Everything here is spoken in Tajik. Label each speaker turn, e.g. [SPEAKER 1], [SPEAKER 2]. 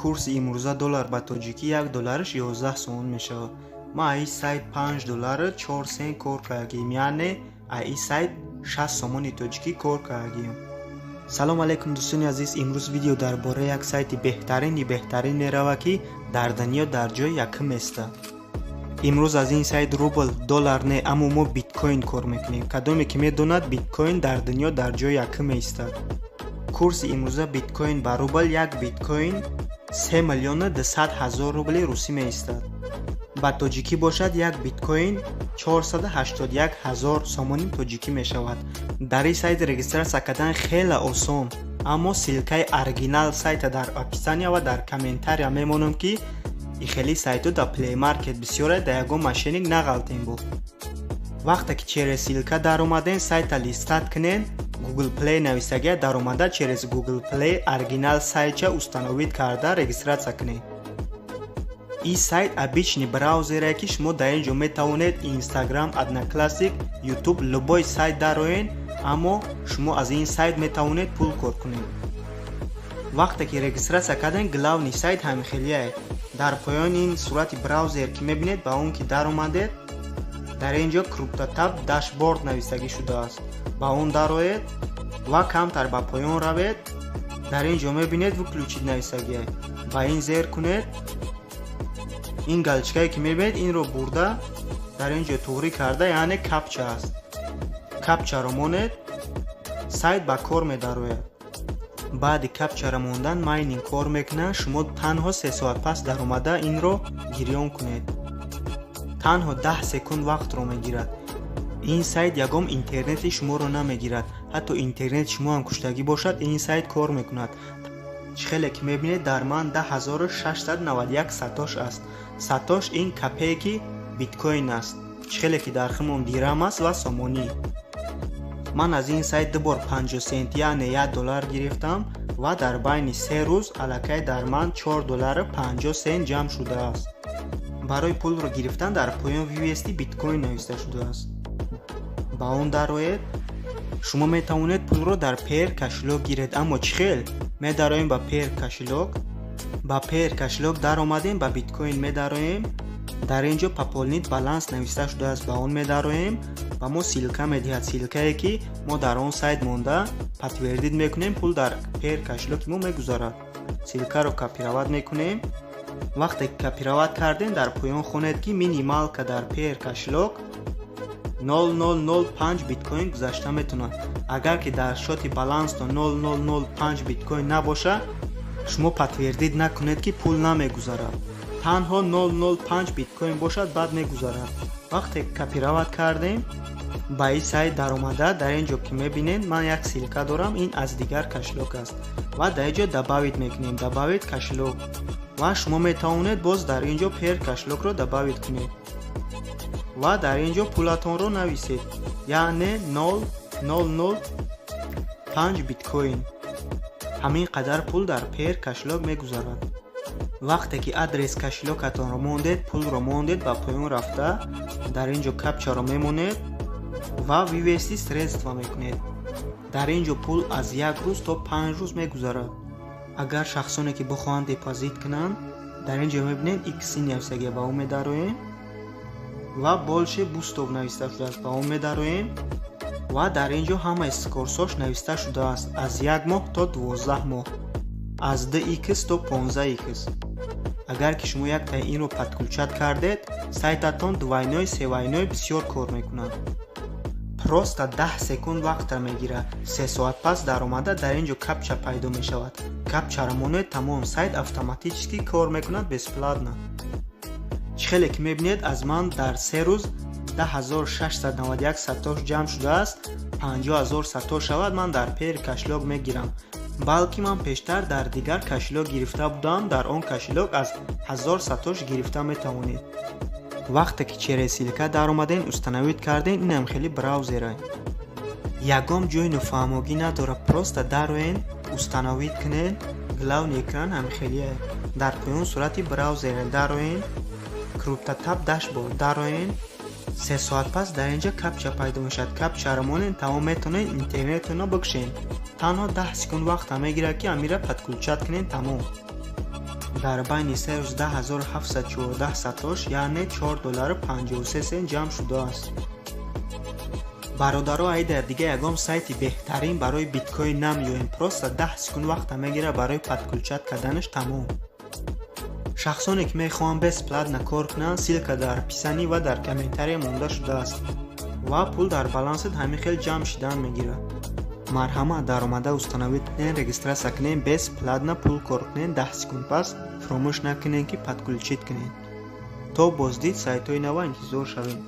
[SPEAKER 1] Курси имрӯза доллар ба тоҷикӣ як доллараш 11 сомон мешавад. Ман аи сайт 5 доллару 4 сент кор кардагием, яъне аи сайт 60 сомони тоҷикӣ кор кардагием. Салом алейкум, дӯстони азиз! Имрӯз видео дар бораи як сайти беҳтарини беҳтарин меравад, ки дар дунё дар ҷои якум местад. Имрӯз аз ин сайт рубл, доллар не, аммо мо биткоин кор мекунем. Кадоме ки медонад, биткоин дар дунё дар ҷои якум меистад. Курси имрӯза биткоин ба рубл: як биткоин 3 миллиону 200 ҳазор рубли русӣ меистад. Ба тоҷикӣ бошад, як биткоин 481 ҳазор сомони тоҷикӣ мешавад. Дар ин сайт регистрация кардан хеле осон, аммо ссылкаи оригинал сайта дар описания ва дар комментария мемонам, ки ихели сайтҳо дар Play Market бисёре, дар ягон мошенник нағалтем. Бо вақте ки через ссылка даромадем, сайта листать кунед, Google Play нависагия даромада, через Google Play оригинал сайтча установить карда, регистрация кунед. Ин сайт обычный браузере, ки шумо дар ин ҷо метавонед Instagram, Одноклассник, YouTube, любой сайт дароед, аммо шумо аз ин сайт метавонед пул кор кунед. Вақте ки регистрация кардем, главный сайт ҳамихелияе. Дар поёни ин сурати браузер, ки мебинед, ба он ки даромадед, дар ин ҷо CryptoTab Dashboard нависагӣ шудааст, ба он дароед ва камтар ба поён равед. Дар ин ҷо мебинед, «Выключить» нависагие, ба ин зер кунед. Ин галочкае, ки мебинед, инро бурда дар ин ҷо туғрӣ карда, яъне капча аст, капчаро монед, сайт ба кор медарояд. Баъди капчара мондан майнинг кор мекунад. Шумо танҳо 3 соат пас даромада инро гирён кунед, танҳо 10 секунд вақтро мегирад. Ин сайт ягон интернети шуморо намегирад, ҳатто интернети шумоам куштагӣ бошад, ин сайт кор мекунад. Чӣ хеле ки мебинед, дар ман 10 691 сатош аст. Сатош ин копейки биткоин аст, чӣ хеле ки дар химон дирам аст ва сомонӣ. Ман аз ин сайт ду бор 50 сент, яъне 1 доллар гирифтам ва дар байни 3 рӯз аллакай дар ман 4 доллару 50 сент ҷамъ шудааст. Барои пулро гирифтан дар поён «Вывести биткоин» нависта шудааст, ба он дароед. Шумо метавонед пулро дар Payeer кошелёк гиред, аммо чӣ хел? Медароем ба Payeer кошелёк. Ба Payeer кошелёк даромадем, ба биткоин медароем. Дар ин ҷо «Пополнить баланс» нависта шудааст, ба он медароем. Ба мо ссылка медиҳад, ссылкае, ки мо дар он сайт монда подтвердить мекунем, пул дар Payeer кошелёки мо мегузарад. Ссылкаро копировать мекунем. Вақте ки копировать кардем, дар поён хонед, ки минималка дар Payeer кошелёк 0005 биткоин гузашта метавонад. Агар ки дар счёти баланстон 0005 биткоин набошад, шумо подтвердить накунед, ки пул намегузарад. Танҳо 005 биткоин бошад, баъд мегузарад. Вақте копировать кардем, ба ин сайт даромада, дар ин ҷо, ки мебинед, ман як ссылка дорам, ин аз дигар кошелёк аст, ва дар ин ҷо добавить мекунем, добавить кошелёк. Ва шумо метавонед боз дар ин ҷо Payeer кошелёкро добавить кунед ва дар ин ҷо пулатонро нависед, яъне 0005 биткоин. Ҳамин қадар пул дар Payeer кошелёк мегузарад. Вақте ки адрес кошелёкатонро мондед, пулро мондед, ба поён рафта, дар ин ҷо капчаро мемонед ва «Вывести средства» мекунед. Дар ин ҷо пул аз як рӯз то 5 рӯз мегузарад. Агар шахсоне ки бихоҳанд депозит кунанд, дар ин ҷо мебинед, икси нависагия, ба он медароем ва «Больше бустов» нависта шудааст, ба он медароем ва дар ин ҷо ҳамаи скоростьош нависта шудааст: аз як моҳ то 12 моҳ, аз 2 икс то 15 икс. Агар ки шумо яктаи инро подключать кардед, сайтатон двойной, севойной бисёр кор мекунад. Просто 10 секунд вақтра мегирад. 3 соат пас даромада, дар ин ҷо капча пайдо мешавад, капчаро монед, тамом, сайт автоматически кор мекунад, бесплатно. Чӣ хеле ки мебинед, аз ман дар 3 рӯз 10 691 сатош ҷамъ шудааст. 50 ҳазор сатош шавад, ман дар Payeer кошелёк мегирам. Балки ман пештар дар дигар кошелёк гирифта будам, дар он кошелёк аз 1000 сатош гирифта метавонед. Вақте ки через ссылка даромадем, установить кардем, инам хеле браузера, ягон ҷои нофаҳмогӣ надорад. Просто дароен, установить кунед. Главный экран ҳамихелие. Дар поён сурати браузере, дароен, CryptoTab Dashboard дароен. 3 соат пас дар инҷа капча пайдо мешавад, капчаро монед, тамом, метавонед интернетонро бикушед. Танҳо 10 секунд вақта мегирад, ки амира подключать кунед, тамом. Дар байни се рӯз 10 714 сатош, яъне 4 доллару 53 сент ҷамъ шудааст. Бародаро, ай дар дига ягон сайти беҳтарин барои биткоин намеёем. Просто 10 секунд вақта мегирад барои подключать карданаш, тамом. Шахсоне ки мехоҳанд бесплатно кор кунанд, ссылка дар описании ва дар комментария монда шудааст ва пул дар балансат ҳамин хел ҷамъ шидан мегирад. Марҳамат, даромада установить кунед, регистрация кунед, бесплатно пул кор кунед. 10 секунд пас фуромӯш накунед, ки подключить кунед. То боздид сайтҳои нава интизор шавем.